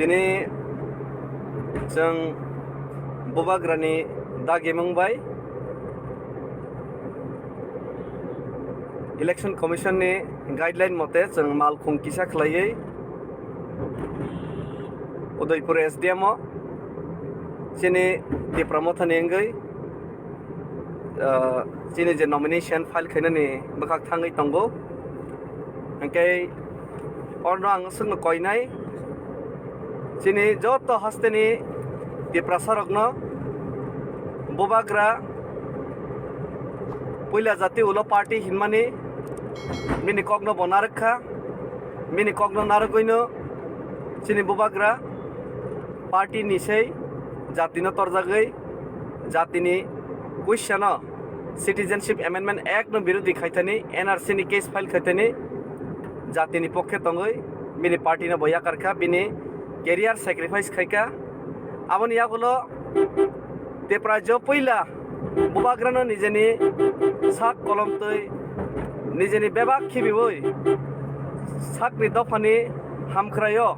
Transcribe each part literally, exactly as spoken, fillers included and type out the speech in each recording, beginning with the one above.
Tini chwng Bubagrani dagimung bai Election Commission ni guideline mote chwng malkhung kisa khlaiwi Udaipur S D M o chini Tipra Mothani wngwi, ah, chini je nomination file khainani bwkhak thangwi tongo. Hwnkhe orno ang swkno koinai, chini joto hasteni Tiprasarokno Bubagra puila jati ulo party hinmani bini kokno bo narwk kha, bini kokno narwgwino chini Bubagra party ni sei jatino torjagwi jatini kuisano Citizenship Amendment Act no birodhi khaithani, N R C ni case file khaithani, jatini pokhe tongwi bini party no bo yakar kha, bini career sacrifice khai kha. Aboni yagulo Tipra jo puila Bubagrano nijeni sak kolom twi nijeni bebak khibiwi sakni dophani hamkhraio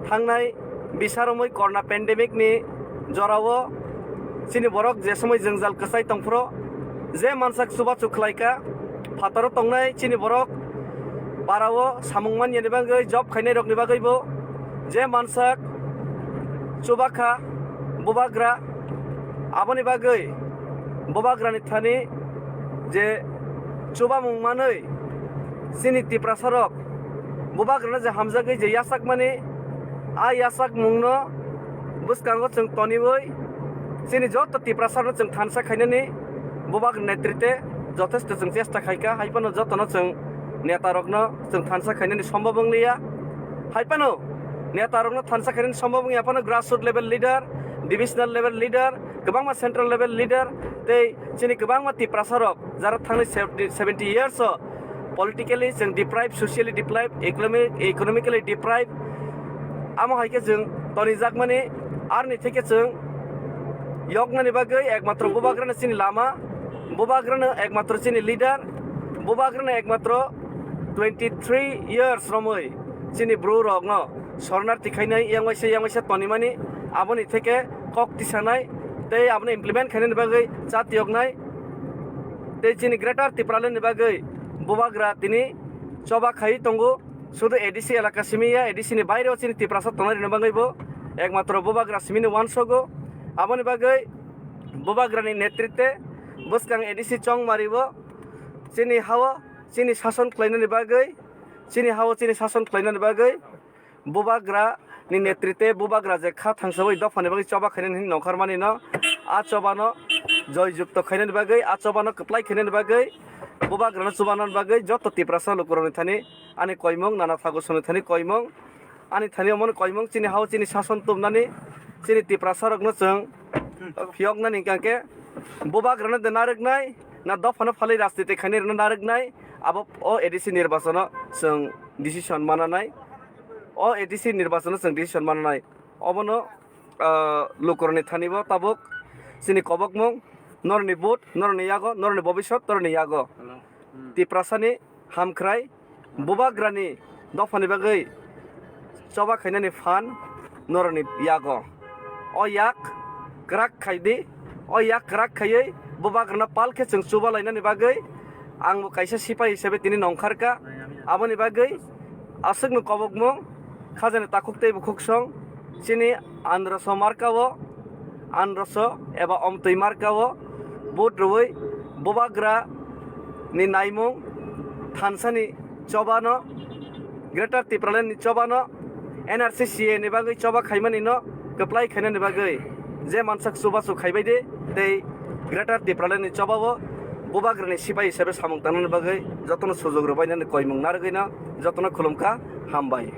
thangnai bisaromwi corona pandemic ni jorao chini borok je somoi jwngjal kwchai tongphuru je mansak chubachu khlaikha, phataro tongnai chini borok parao samung manyani bagwi, job khainai rokni bagwibo je mansak chubakha Bubagra, aboni bagwi Bubagrani thani je chubamung manwi chini Tiprasarok Bubagrano je hamjagwi je yachakmani, a yachakmungno bwskango chwng toniwi chini joto Tiprasarokno chwng thansa khainani Bubagrani netrite jothesto chwng chesta khaikha, hai phano jotono chwng netarokno chwng thansa khainani sombhob wngliya. Hai phano netarokno thansa khainani sombhob wngya phano grassroot level leader, divisional level leader, kwbangma central level leader tei chini kwbangma Tiprasarok jara thangnai seventy, seventy years o politically chwng deprived, socially deprived, economic, economically deprived, amo hai khe chwng tonijakmani, arni theke chwng yoknani bagwi ekmatro Bubagrano chini lama, Bubagrano ekmatro chini leader, Bubagrano ekmatro twenty three years romwi chini bru rokno sornarthi khainai, yang waisa yang waisa tonimani, aboni theke kok tisanai tei abono implement khainani bagwi chatiyoknai tei chini Greater Tipraland ni bagwi Bubagra tini choba khai tongo. Sudu A D C elaka simi ya, A D C ni baireo chini Tiprasa tongnai rwna bagwi bo ekmatro Bubagra simini uansogo. Aboni bagwi Bubagrani netrite bwskang A D C Chongmari bo chini hao chini sason khlainani bagwi, chini hao chini sason khlainani bagwi Bubagra ni netrite Bubagra je kha thangsawi dophani bagwi choba khainani hinwi nongkhormani no, a choba no joy jukto khainani bagwi, a choba no kwplai khainani bagwi, Bubagra no chubanani bagwi joto Tiprasa lukurokni thani ani koimung, nana thago songni thani koimung, ani thani omono koimung chini hao chini sason tumnani, chini Tiprasa rokno chwng phiyoknani hwnkha khe Bubagrano de narwknai, na dophano phalwi rajniti khainai rwna narwknai, abo o A D C nirbachono chwng decision mananai. O A D C nirbachono chwng decision mananai. Obono, ah, lukurokni thani bo tabuk chini kobokmung, norokni vote norokni yago, norokni bobiswt norokni yago. Tiprasani hamkhrai, Bubagrani dophani bagwi choba khainani phan norokni yago. O yak kwrak khai di, o yak kwrak khaiwi Bubagrano pal khe chwng chuba lainani bagwi ang bo kaisa sipai hisabe tini nongkharkha. Aboni bagwi aswkno kobokmung khajani takhuk tei bukhuk song chini androso markao, androso eba omtwi markao vote rwui Bubagra ni naimung thansani chobano, Greater Tipraland ni chobano, N R C C A ni bagwi choba khaimani no kwplai khainani bagwi je mansak chubachu khaibai di tei Greater Tipraland ni chobao Bubagrani sipai hisabe samung tangnani bagwi jotono sujok rwbainani koimung narwgwino jotono khulumkha, hambai.